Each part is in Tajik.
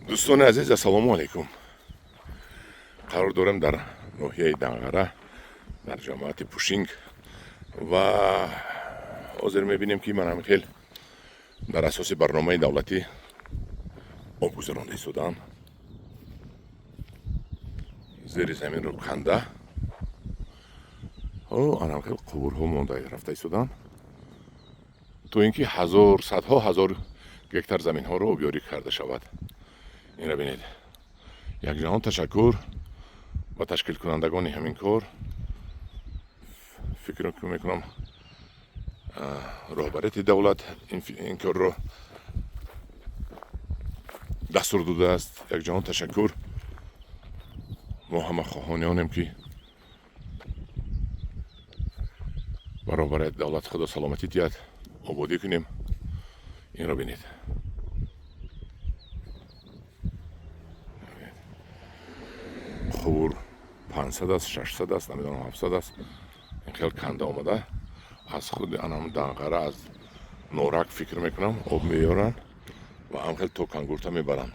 Дӯстони азиз, ассалому алайкум. Қарор дорем дар ноҳияи Данғара, дар ҷамоати Пушинг, ва ҳозир мебинем, ки ман ҳамин хел дар асоси барномаи давлатӣ об гузаронда истодаам. Зери заминро канда, анам хел қубурҳо монда рафта истодаанд, то ин ки ҳазор, садҳо ҳазор гектар заминҳоро обёрӣ карда шавад. Инро бинед. Якҷаҳон ташаккур ба ташкилкунандагони ҳамин кор. Фикр мекунам, роҳбарияти давлат ин корро дастур додааст. Якҷаҳон ташаккур. Мо ҳама хоҳонёнем, ки ба роҳбарияти давлат Худо саломатӣ диҳад, ободӣ кунем. Инро бинед. Қубур 500 аст, 600 аст, намедонам, 700 аст. Ин хел канда омада, аз худи анам Данғара, аз Норак, фикр мекунам, об меёранд ва ам хел то Кангурта мебаранд.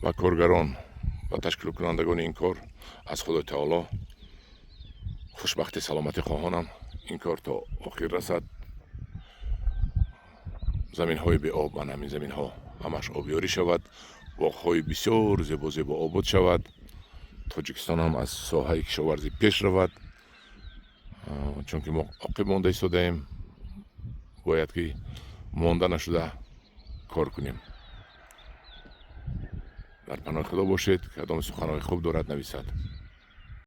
Ба коргарон ва ташкилкунандагони ин кор аз Худои таоло хушбахти, саломатӣ хоҳонам. Ин кор то охир расад, заминҳои беоб, ман ҳамин заминҳо ҳамаш обёрӣ шавад, боғҳои бисёр зебо зебо обод шавад, Тоҷикистон ҳам аз соҳаи кишоварзӣ пеш равад, чунки мо оқиб монда истодаем. Бояд ки монда нашуда кор кунем. Дар паноҳи Худо бошед. Кадом суханҳои хуб дорад, нависад.